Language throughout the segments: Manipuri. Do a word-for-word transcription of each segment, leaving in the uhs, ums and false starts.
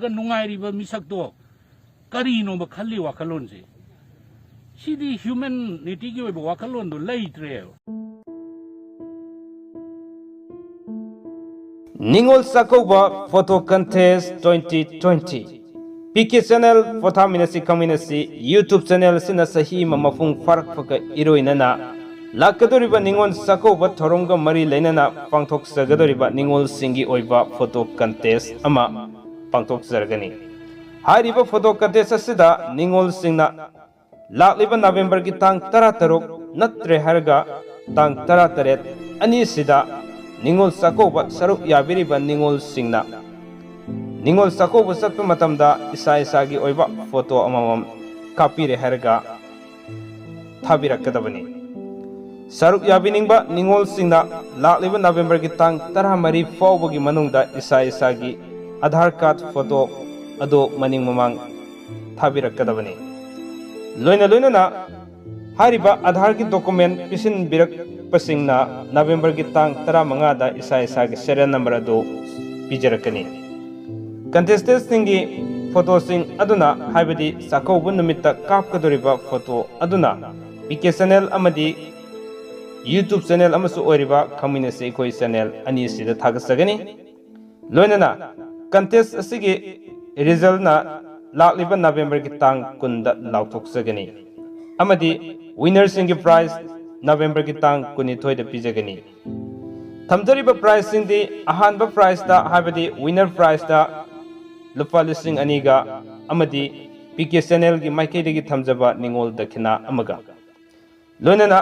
ꯅꯨꯡꯉꯥꯏꯔꯤꯕ ꯃꯤꯁꯛꯇꯣ ꯀꯔꯤꯅꯣꯕ ꯈꯜꯂꯤ ꯋꯥꯈꯜꯂꯣꯟꯁꯦ? ꯁꯤꯗꯤ ꯍ꯭ꯌꯨꯃꯦꯅꯤꯇꯤꯒꯤ ꯑꯣꯏꯕ ꯋꯥꯈꯜꯂꯣꯟꯗꯣ ꯂꯩꯇ꯭ꯔꯦꯕ꯫ ꯅꯤꯉꯣꯜ ꯆꯥꯛꯀꯧꯕ photo contest twenty twenty. P K channel ꯄꯣꯊꯥꯃꯤꯟꯅꯁꯤ ꯈꯪꯃꯤꯟꯅꯁꯤ ꯌꯨꯇ꯭ꯌꯨꯕ ꯆꯦꯅꯦꯜ ꯑꯁꯤꯅ ꯆꯍꯤ ꯑꯃ ꯃꯄꯨꯡ ꯐꯥꯔꯛꯄꯒ ꯏꯔꯣꯏꯅꯅ ꯂꯥꯛꯀꯗꯧꯔꯤꯕ ꯅꯤꯉꯣꯜ ꯆꯥꯛꯀꯧꯕ ꯊꯧꯔꯝꯒ ꯃꯔꯤ ꯂꯩꯅꯅ ꯄꯥꯡꯊꯣꯛꯆꯒꯗꯧꯔꯤꯕ ꯅꯤꯉꯣꯜꯁꯤꯡꯒꯤ ꯑꯣꯏꯕ ꯐꯣꯇꯣ ꯀꯟꯇꯦꯁ ꯑꯃ ꯄꯥꯡꯊꯣꯛꯆꯔꯒꯅꯤ꯫ ꯍꯥꯏꯔꯤꯕ ꯐꯣꯇꯣ ꯀꯟꯇꯦꯁ ꯑꯁꯤꯗ ꯅꯤꯉꯣꯜꯁꯤꯡꯅ ꯂꯥꯛꯂꯤꯕ ꯅꯕꯦꯝꯕꯔꯒꯤ ꯇꯥꯡ ꯇꯔꯥꯇꯔꯨꯛ ꯅꯠꯇ꯭ꯔꯦ ꯍꯥꯏꯔꯒ ꯇꯥꯡ ꯇꯔꯥꯇꯔꯦꯠ ꯑꯅꯤꯁꯤꯗ ꯅꯤꯉꯣꯜ ꯆꯥꯛꯀꯧꯕ ꯁꯔꯨꯛ ꯌꯥꯕꯤꯔꯤꯕ ꯅꯤꯉꯣꯜꯁꯤꯡꯅ ꯅꯤꯉꯣꯜ ꯆꯥꯛꯀꯧꯕ ꯆꯠꯄ ꯃꯇꯝꯗ ꯏꯁꯥ ꯏꯁꯥꯒꯤ ꯑꯣꯏꯕ ꯐꯣꯇꯣ ꯑꯃꯃꯝ ꯀꯥꯞꯄꯤꯔꯦ ꯍꯥꯏꯔꯒ ꯊꯥꯕꯤꯔꯛꯀꯗꯕꯅꯤ꯫ ꯁꯔꯨꯛ ꯌꯥꯕꯤꯅꯤꯡꯕ ꯅꯤꯉꯣꯜꯁꯤꯡꯅ ꯂꯥꯛꯂꯤꯕ ꯅꯕꯦꯝꯕꯔꯒꯤ ꯇꯥꯡ ꯇꯔꯥꯃꯔꯤ ꯐꯥꯎꯕꯒꯤ ꯃꯅꯨꯡꯗ ꯏꯁꯥ ꯏꯁꯥꯒꯤ ꯑꯙꯥꯔ ꯀꯥꯔꯗ ꯐꯣꯇꯣ ꯑꯗꯨ ꯃꯅꯤꯡ ꯃꯃꯥꯡ ꯊꯥꯕꯤꯔꯛꯀꯗꯕꯅꯤ꯫ ꯂꯣꯏꯅ ꯂꯣꯏꯅꯅ ꯍꯥꯏꯔꯤꯕ ꯑꯙꯥꯔꯒꯤ ꯗꯣꯀꯨꯃꯦꯟ ꯄꯤꯁꯤꯟꯕꯤꯔꯛꯄꯁꯤꯡꯅ ꯅꯕꯦꯝꯕꯔꯒꯤ ꯇꯥꯡ ꯇꯔꯥꯃꯉꯥꯗ ꯏꯁꯥ ꯏꯁꯥꯒꯤ ꯁꯦꯔꯤꯌꯦꯜ ꯅꯝꯕꯔ ꯑꯗꯨ ꯄꯤꯖꯔꯛꯀꯅꯤ꯫ ꯀꯟꯇꯦꯁꯇꯦꯟꯁꯤꯡꯒꯤ ꯐꯣꯇꯣꯁꯤꯡ ꯑꯗꯨꯅ, ꯍꯥꯏꯕꯗꯤ ꯆꯥꯛꯀꯧꯕ ꯅꯨꯃꯤꯠꯇ ꯀꯥꯞꯀꯗꯧꯔꯤꯕ ꯐꯣꯇꯣ ꯑꯗꯨꯅ, ꯄꯤ ꯀꯦ ꯆꯦꯅꯦꯜ ꯑꯃꯗꯤ ꯌꯨꯇ꯭ꯌꯨꯕ ꯆꯦꯅꯦꯜ ꯑꯃꯁꯨ ꯑꯣꯏꯔꯤꯕ ꯈꯪꯃꯤꯟꯅꯁꯤ ꯑꯩꯈꯣꯏ ꯆꯦꯅꯦꯜ ꯑꯅꯤꯁꯤꯗ ꯊꯥꯒꯠꯆꯒꯅꯤ꯫ ꯂꯣꯏꯅꯅ ꯀꯟꯇꯦꯁ ꯑꯁꯤꯒꯤ ꯔꯤꯖꯜꯅ ꯂꯥꯛꯂꯤꯕ ꯅꯕꯦꯝꯕꯔꯒꯤ ꯇꯥꯡ ꯀꯨꯟꯗ ꯂꯥꯎꯊꯣꯛꯆꯒꯅꯤ ꯑꯃꯗꯤ ꯋꯤꯅꯔꯁꯤꯡꯒꯤ ꯄ꯭ꯔꯥꯏꯖ ꯅꯕꯦꯝꯕꯔꯒꯤ ꯇꯥꯡ ꯀꯨꯟꯅꯤꯊꯣꯏꯗ ꯄꯤꯖꯒꯅꯤ꯫ ꯊꯝꯖꯔꯤꯕ ꯄ꯭ꯔꯥꯏꯖꯁꯤꯡꯗꯤ, ꯑꯍꯥꯟꯕ ꯄ꯭ꯔꯥꯏꯖꯇ, ꯍꯥꯏꯕꯗꯤ ꯋꯤꯅꯔ ꯄ꯭ꯔꯥꯏꯖꯇ ꯂꯨꯄꯥ ꯂꯤꯁꯤꯡ ꯑꯅꯤꯒ ꯑꯃꯗꯤ ꯄꯤ ꯀꯦ ꯆꯦꯅꯦꯜꯒꯤ ꯃꯥꯏꯀꯩꯗꯒꯤ ꯊꯝꯖꯕ ꯅꯤꯉꯣꯜ ꯗꯈꯤꯅꯥ ꯑꯃꯒ, ꯂꯣꯏꯅꯅ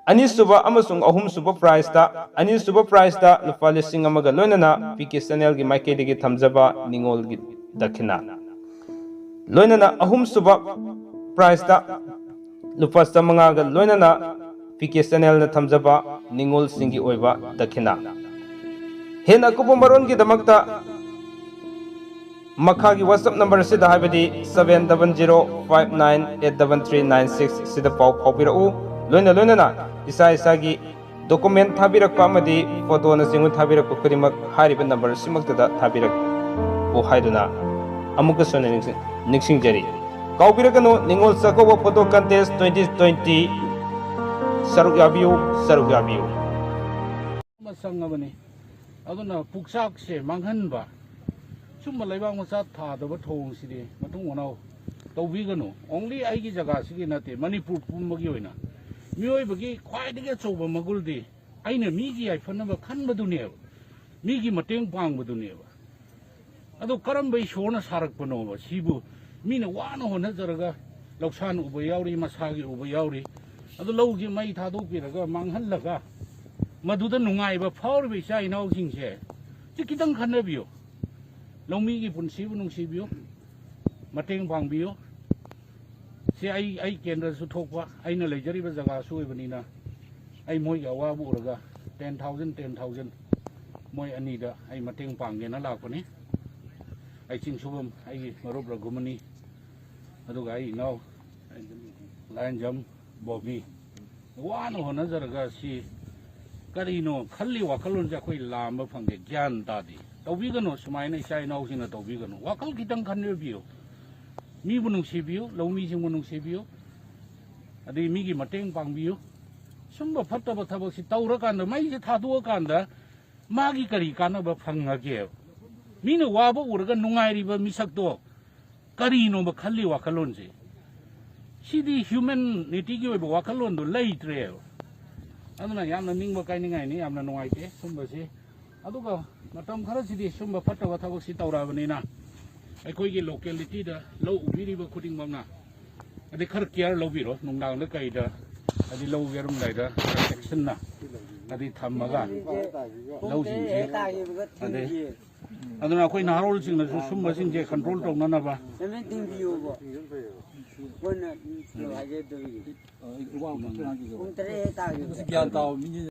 ꯑꯅꯤꯁꯨꯕ ꯑꯃꯁꯨꯡ ꯑꯍꯨꯝꯁꯨꯕ ꯄ꯭ꯔꯥꯏꯖꯇ, ꯑꯅꯤꯁꯨꯕ ꯄ꯭ꯔꯥꯏꯖꯇ ꯂꯨꯄꯥ ꯂꯤꯁꯤꯡ ꯑꯃꯒ ꯂꯣꯏꯅꯅ ꯄꯤ ꯀꯦ ꯆꯦꯅꯦꯜꯒꯤ ꯃꯥꯏꯀꯩꯗꯒꯤ ꯊꯝꯖꯕ ꯅꯤꯉꯣꯜꯒꯤ ꯗꯈꯤꯅꯥ, ꯂꯣꯏꯅꯅ ꯑꯍꯨꯝꯁꯨꯕ ꯄ꯭ꯔꯥꯏꯖꯇ ꯂꯨꯄꯥ ꯆꯥꯃꯉꯥꯒ ꯂꯣꯏꯅꯅ ꯄꯤ ꯀꯦ ꯆꯦꯅꯦꯜꯅ ꯊꯝꯖꯕ ꯅꯤꯉꯣꯜꯁꯤꯡꯒꯤ ꯑꯣꯏꯕ ꯗꯈꯤꯅꯥ꯫ ꯍꯦꯟꯅ ꯑꯀꯨꯞꯄ ꯃꯔꯣꯜꯒꯤꯗꯃꯛꯇ ꯃꯈꯥꯒꯤ WhatsApp ꯅꯝꯕꯔ ꯑꯁꯤꯗ, ꯍꯥꯏꯕꯗꯤ seven double zero five nine eight double three nine six ꯁꯤꯗ ꯄꯥꯎ ꯐꯥꯎꯕꯤꯔꯛꯎ꯫ ꯂꯣꯏꯅ ꯂꯣꯏꯅꯅ ꯏꯁꯥ ꯏꯁꯥꯒꯤ ꯗꯣꯀꯨꯃꯦꯟ ꯊꯥꯕꯤꯔꯛꯄ ꯑꯃꯗꯤ ꯐꯣꯇꯣꯅꯆꯤꯡꯕ ꯊꯥꯕꯤꯔꯛꯄ ꯈꯨꯗꯤꯡꯃꯛ ꯍꯥꯏꯔꯤꯕ ꯅꯝꯕꯔ ꯑꯁꯤꯃꯛꯇꯗ ꯊꯥꯕꯤꯔꯛꯎ꯫ ꯍꯥꯏꯗꯨꯅ ꯑꯃꯨꯛꯀꯁꯨ ꯍꯟꯅ ꯅꯤꯡꯁꯤꯡ-, ꯅꯤꯡꯁꯤꯡꯖꯔꯤ꯫ ꯀꯥꯎꯕꯤꯔꯒꯅꯨ, Ningol Chakkouba photo contest twenty twenty꯫ ꯁꯔꯨꯛ ꯌꯥꯕꯤꯌꯨ, ꯁꯔꯨꯛ ꯌꯥꯕꯤꯌꯨ꯫ ꯑꯃ ꯆꯪꯉꯕꯅꯤ꯫ ꯑꯗꯨꯅ ꯄꯨꯛꯆꯥꯛꯁꯦ ꯃꯥꯡꯍꯟꯕ, ꯁꯨꯝꯕ ꯂꯩꯕꯥꯛ ꯃꯆꯥ ꯊꯥꯗꯕ ꯊꯧꯑꯣꯡꯁꯤꯗꯤ ꯃꯇꯨꯡ ꯃꯅꯥꯎ ꯇꯧꯕꯤꯒꯅꯨ꯫ Only ꯑꯩꯒꯤ ꯖꯒꯥꯁꯤꯒꯤ ꯅꯠꯇꯦ, ꯃꯅꯤꯄꯨꯔ ꯄꯨꯝꯕꯒꯤ ꯑꯣꯏꯅ ꯃꯤꯑꯣꯏꯕꯒꯤ ꯈ꯭ꯋꯥꯏꯗꯒꯤ ꯑꯆꯧꯕ ꯃꯒꯨꯟꯗꯤ ꯑꯩꯅ ꯃꯤꯒꯤ ꯌꯥꯏꯐꯅꯕ ꯈꯟꯕꯗꯨꯅꯦꯕ, ꯃꯤꯒꯤ ꯃꯇꯦꯡ ꯄꯥꯡꯕꯗꯨꯅꯦꯕ꯫ ꯑꯗꯨ ꯀꯔꯝꯕ ꯏꯁꯣꯔꯅ ꯁꯥꯔꯛꯄꯅꯣꯕ? ꯁꯤꯕꯨ ꯃꯤꯅ ꯋꯥꯅ ꯍꯣꯠꯅꯖꯔꯒ ꯂꯧꯁꯥꯟ ꯎꯕ ꯌꯥꯎꯔꯤ, ꯃꯁꯥꯒꯤ ꯎꯕ ꯌꯥꯎꯔꯤ꯫ ꯑꯗꯨ ꯂꯧꯒꯤ ꯃꯩ ꯊꯥꯗꯣꯛꯄꯤꯔꯒ ꯃꯥꯡꯍꯜꯂꯒ ꯃꯗꯨꯗ ꯅꯨꯡꯉꯥꯏꯕ ꯐꯥꯎꯔꯤꯕ ꯏꯆꯥ ꯏꯅꯥꯎꯁꯤꯡꯁꯦ, ꯁꯤ ꯈꯤꯇꯪ ꯈꯟꯅꯕꯤꯌꯨ꯫ ꯂꯧꯃꯤꯒꯤ ꯄꯨꯟꯁꯤꯕꯨ ꯅꯨꯡꯁꯤꯕꯤꯌꯨ, ꯃꯇꯦꯡ ꯄꯥꯡꯕꯤꯌꯨ꯫ ꯁꯤ ꯑꯩ, ꯑꯩ ꯀꯦꯟꯗ꯭ꯔꯁꯨ ꯊꯣꯛꯄ, ꯑꯩꯅ ꯂꯩꯖꯔꯤꯕ ꯖꯒꯥꯁꯨ ꯑꯣꯏꯕꯅꯤꯅ, ꯑꯩ ꯃꯣꯏꯒꯤ ꯑꯋꯥꯕ ꯎꯔꯒ ten thousand, ten thousand ꯃꯣꯏ ꯑꯅꯤꯗ ꯑꯩ ꯃꯇꯦꯡ ꯄꯥꯡꯒꯦꯅ ꯂꯥꯛꯄꯅꯤ꯫ ꯑꯩ ꯆꯤꯡꯁꯨꯕꯝ, ꯑꯩꯒꯤ ꯃꯔꯨꯞ ꯔꯘꯨꯃꯅꯤ, ꯑꯗꯨꯒ ꯑꯩ ꯏꯅꯥꯎ ꯂꯥꯏꯔꯦꯟꯖꯝ ꯕꯣꯕꯤ꯫ ꯋꯥꯅ ꯍꯣꯠꯅꯖꯔꯒ ꯁꯤ ꯀꯔꯤꯅꯣ ꯈꯜꯂꯤ ꯋꯥꯈꯜꯂꯣꯟꯁꯦ ꯑꯩꯈꯣꯏ ꯂꯥꯝꯕ ꯐꯪꯗꯦ, ꯒ꯭ꯌꯥꯟ ꯇꯥꯗꯦ꯫ ꯇꯧꯕꯤꯒꯅꯨ, ꯁꯨꯃꯥꯏꯅ ꯏꯆꯥ ꯏꯅꯥꯎꯁꯤꯡꯅ ꯇꯧꯕꯤꯒꯅꯨ꯫ ꯋꯥꯈꯜ ꯈꯤꯇꯪ ꯈꯟꯕꯤꯌꯨ꯫ ꯃꯤꯕꯨ ꯅꯨꯡꯁꯤꯕꯤꯌꯨ, ꯂꯧꯃꯤꯁꯤꯡꯕꯨ ꯅꯨꯡꯁꯤꯕꯤꯌꯨ, ꯑꯗꯩ ꯃꯤꯒꯤ ꯃꯇꯦꯡ ꯄꯥꯡꯕꯤꯌꯨ꯫ ꯁꯨꯝꯕ ꯐꯠꯇꯕ ꯊꯕꯛꯁꯤ ꯇꯧꯔꯀꯥꯟꯗ, ꯃꯩꯁꯦ ꯊꯥꯗꯣꯛꯑꯀꯥꯟꯗ ꯃꯥꯒꯤ ꯀꯔꯤ ꯀꯥꯟꯅꯕ ꯐꯪꯉꯒꯦꯕ? ꯃꯤꯅ ꯋꯥꯕ ꯎꯔꯒ ꯅꯨꯡꯉꯥꯏꯔꯤꯕ ꯃꯤꯁꯛꯇꯣ ꯀꯔꯤꯅꯣꯕ ꯈꯜꯂꯤ ꯋꯥꯈꯜꯂꯣꯟꯁꯦ? ꯁꯤꯗꯤ humanityꯒꯤ ꯑꯣꯏꯕ ꯋꯥꯈꯜꯂꯣꯟꯗꯣ ꯂꯩꯇ꯭ꯔꯦꯕ꯫ ꯑꯗꯨꯅ ꯌꯥꯝꯅ ꯅꯤꯡꯕ ꯀꯥꯏꯅꯤꯡꯉꯥꯏꯅꯤ, ꯌꯥꯝꯅ ꯅꯨꯡꯉꯥꯏꯇꯦ ꯁꯨꯝꯕꯁꯤ꯫ ꯑꯗꯨꯒ ꯃꯇꯝ ꯈꯔꯁꯤꯗꯤ ꯁꯨꯝꯕ ꯐꯠꯇꯕ ꯊꯕꯛꯁꯤ ꯇꯧꯔꯛꯑꯕꯅꯤꯅ, ꯑꯩꯈꯣꯏꯒꯤ localityꯗ ꯂꯧ ꯎꯕꯤꯔꯤꯕ ꯈꯨꯗꯤꯡꯃꯛꯅ, ꯑꯗꯩ ꯈꯔ care ꯂꯧꯕꯤꯔꯣ, ꯅꯨꯡꯗꯥꯡꯗ ꯀꯩꯗ, ꯑꯗꯩ ꯂꯧ ꯌꯩꯔꯝꯗꯥꯏꯗ ꯈꯔ ꯆꯦꯛꯁꯤꯟꯅ, ꯑꯗꯩ ꯊꯝꯃꯒ ꯂꯧꯁꯤꯡꯁꯦ, ꯑꯗꯩ ꯑꯗꯨꯅ ꯑꯩꯈꯣꯏ ꯅꯍꯥꯔꯣꯜꯁꯤꯡꯅꯁꯨ ꯁꯨꯝꯕꯁꯤꯡꯁꯦ control ꯇꯧꯅꯅꯕ꯫ ꯄꯨꯡ ꯇꯔꯦꯠ ꯍꯦꯛ ꯇꯥꯈꯤꯕ꯫ ꯒ꯭ꯌꯥꯟ ꯇꯥꯕ ꯃꯤꯅꯤ꯫